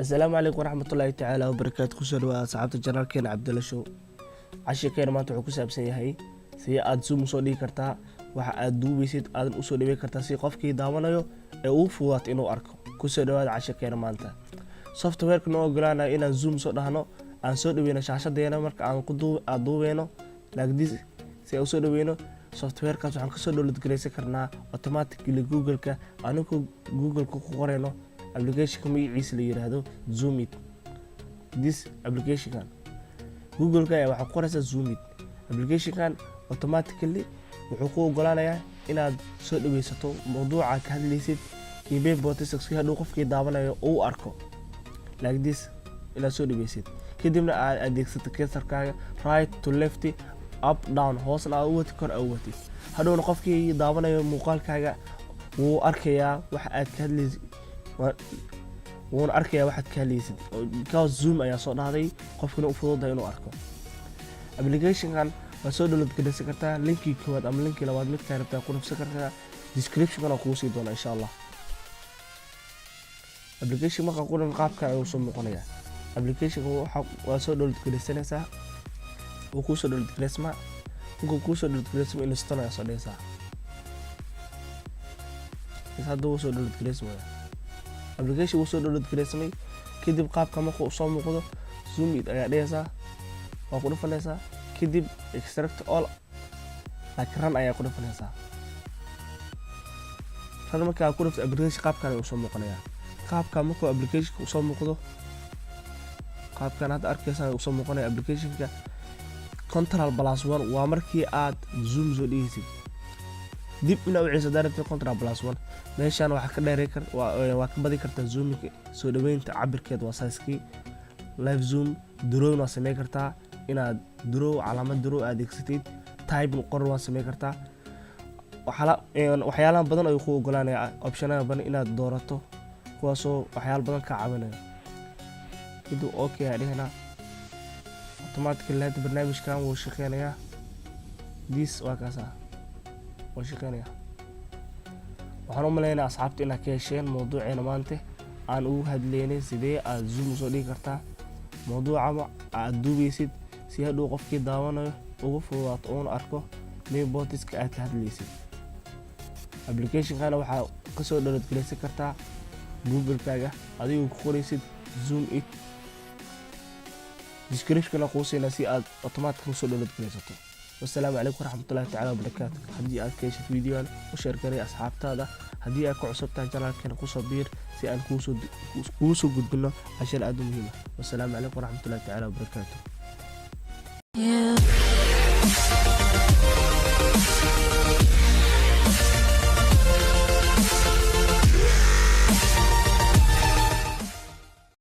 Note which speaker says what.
Speaker 1: Asalaamu calaykum waraxmatullaahi tacaala wabarakaatu. Kusoo dhawaada, asxaabta, channelkeena Cabdalla Show. Cashirkeena maanta wuxuu ku saabsan yahay sidee aad zoom usoo dhigi kartaa waxa aad duubeysid, aadan usoo dhawey kartaa si qofkii daawanayo ee ugu fududaato inuu arko. Kusoo dhawaada cashirkeena maanta. Softwareka noo ogolaanaya inaan zoom soo dhahno, aan soo dhaweyno shaashadeena marka aan ku aad duubeyno like this, si aan usoo dhaweyno. Softwarekaas waxaan kasoo download gareysan karnaa automatically Google-ka, anigoo Google-ka ku qoreyno applicationka magaciisa la yiraahdo Zoomit. This applicationkan Google-ka ayaa waxaa ku qoreysaa Zoomit. Applicationkan automatically wuxuu ku ogolaanayaa inaad soo dhaweysato mawduuca ka hadlaysid iyo main si hadhow qofkii daawanayo uu arko like this. Inaad soo dhaweysid, kadibna aad adeegsato cursorkaaga right to left, up, down, hoosna aad u watid, kor aad u watid. Hadhowna qofkii daawanayo muuqaalkaaga wuu arkayaa waxa aad ka hadlaysid, wuuna arkayaa waxaad ka hadlaysid, because zoom ayaa soo dhahday, qofkina u fududahay inuu arko. Applicationkan waa soo download gareysan kartaa linkii koowaad ama linkii labaad, midkaa rabtaa ku nafsan kartaa. Descriptionkan waa kugu sii doona, insha Allah. Application markaa ku dhan qaabkan ayuu soo muuqanayaa. Applicationka waxa waa soo download gareysanaysaa, wuu kuusoo download gareysmaa. Markuu kuusoo download gareysmo, install ayaa soo dhigaysaa. Is hadda wuu soo download gareysmaya application, wuu soo download gareysamay. Kadib qaabka markuu soo muuqdo, Zoom It ayaa dhigaysaa, waa ku dhufanaysaa. Kadib extract all, like run ayaa ku dhufanaysaa. Run markaa ku dhufto, application qaabkan ayuu soo muuqanayaa. Qaabka markuu applicationka usoo muuqdo, qaabkan hadda arkaysaan ayuu usoo muuqanaya applicationka. Control plus one waa markii aad zoom soo dhigaysid. Dib inaa u celiso daarabtid, control plus one. Meeshaan waxaa ka dheeray kar, waa ka badi kartaa zoomka, soo dhaweynta cabirkeed waa sizekii. Live zoom, drawing waa sameyn kartaa, inaad draw, calaamad draw adeegsatid, type qoran waa sameyn kartaa. Waxyaalaha badan ayuu ku ogolaanaya, optionada badan inaad doorato, kuwaasoo waxyaala badan kaa caawinayo. Kadib okay aa dhihinaa. Automatically hadda barnaamijkan wuu shaqeynayaa. This waa kaasa, wuu shaqeynaya. Waxaan u maleynayaa, asxaabta, inaad ka hesheen mawduuceena maanta aan ugu hadleynay sidee aad zoom usoo dhigi kartaa mawduucaba aad duubeysid, si hadhow qofkii daawanayo ugu fududaato uuna arko main pointska aad ka hadleysid. Applicationkana waxaa kasoo download gareysan kartaa Google-kaaga adigoo ku qoreysid Zoom It. Descriptiona kuu siinaa si aad automatic usoo download gareysato. Wasalaamu calaykum waraxmatullahi tacala wabarakaatu. Haddii aad ka heshid videoan, u share garay asxaabtaada. Haddii aad ku cusub tahay channelkeena, kusoo biir si aan kugu soo gudbino cashar aad u muhiim ah. Wasalaamu calaykum waraxmatullahi tacala wabarakaatu.